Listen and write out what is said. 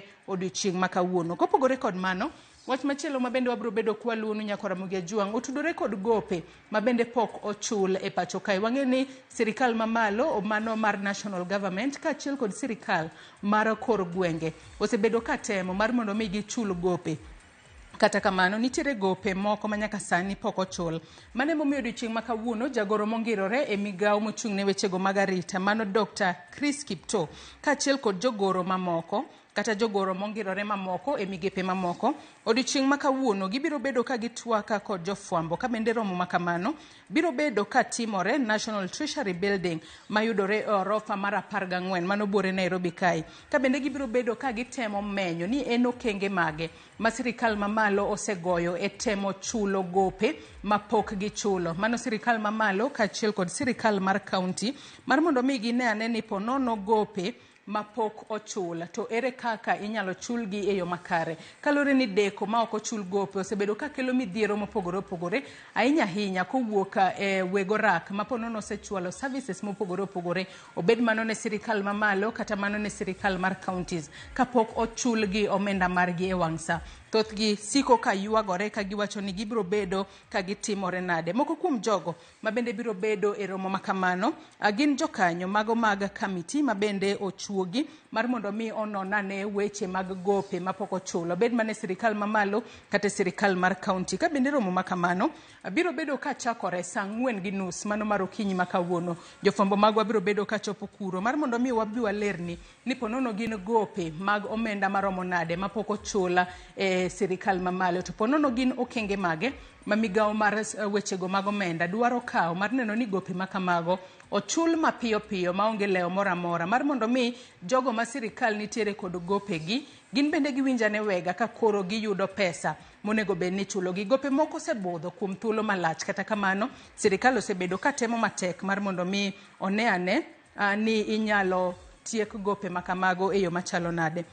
timore odiochieng' ma kawuono. Kopogore kod mano, wach machielo ma bende wabiro bedo kwaluwonu nyakwa Ramogi Ajwang' otudore kod gope ma bende pok ochul e pacho kae. Wang'e ni sirikal mamalo mano mar national government kaachiel kod sirikal mar kor gwenge osebedo ka temo mar mondo mi gichul gope. Kata kamano, nitiere gope moko ma nyaka sani pok ochul. Mano emomiyo odiochieng' ma kawuono jagoro mongirore e migawo mochung' ne wechego mag arita mano Dr. Chris Kiptoo kaachiel kod jogoro mamoko kata jogoro mongirore mamoko e migepe mamoko odiochieng' ma kawuono gibiro bedo ka gitwaka kod jofwambo ka bende romo ma kamano biro bedo ka timore National Treasury Building mayudore e orofa mar 14 mano buore Nairobi kae ka bende gibiro bedo ka gitemo menyo ni en okenge mage ma sirikal mamalo osegoyo e temo chulo gope ma pok gichulo. Mano sirikal mamalo kaachiel kod sirikal mar kaunti mar mondo mi gine ane ni ponono gope ma pok ochul to ere kaka inyalo chulgi e yo makare. Kaluwore ni deko ma ok ochul gope osebedo ka kelo midhiero mopogore opogore ahinya ahinya kowuok e weg orak ma ponono osechwalo services mopogore opogore obed mano ne sirikal mamalo kata mano ne sirikal mar counties kapok ochulgi omenda margi e wang' sa. Thothgi siko ka ywagore ka giwacho ni gibiro bedo ka gitimore nade. Moko kuom jogo ma bende biro bedo e romo ma kamano gin jokanyo mago mag kamiti ma bende ochuogi mar mondo mi onon ane weche mag gope mapok ochul obed mana e sirikal mamalo kata e sirikal mar kaunti. Ka bende romo ma kamano biro bedo ka chakore saa 4:30 mano mar okinyi ma kawuono. Jofwambo magwa biro bedo ka chopo kuro mar mondo mi wabi walerni ni ponono gin gope mag omenda maromo nade mapok ochul e sirikal mamalo to ponono gin okenge mage ma migawo mar wechego mag omenda dwaro kawo mar neno ni gope ma kamago ochul mapiyo piyo maonge lewo moro amora mar mondo mi jogo ma sirikal nitiere kod gopegi gin bende giwinjane wega ka koro giyudo pesa monego bed ni ichulogi. Gope moko osebudho kuom thuolo malach kata kamano sirikal osebedo ka temo matek mar mondo mi one ane ni inyalo tiek gope ma kamago e yo machalo nade.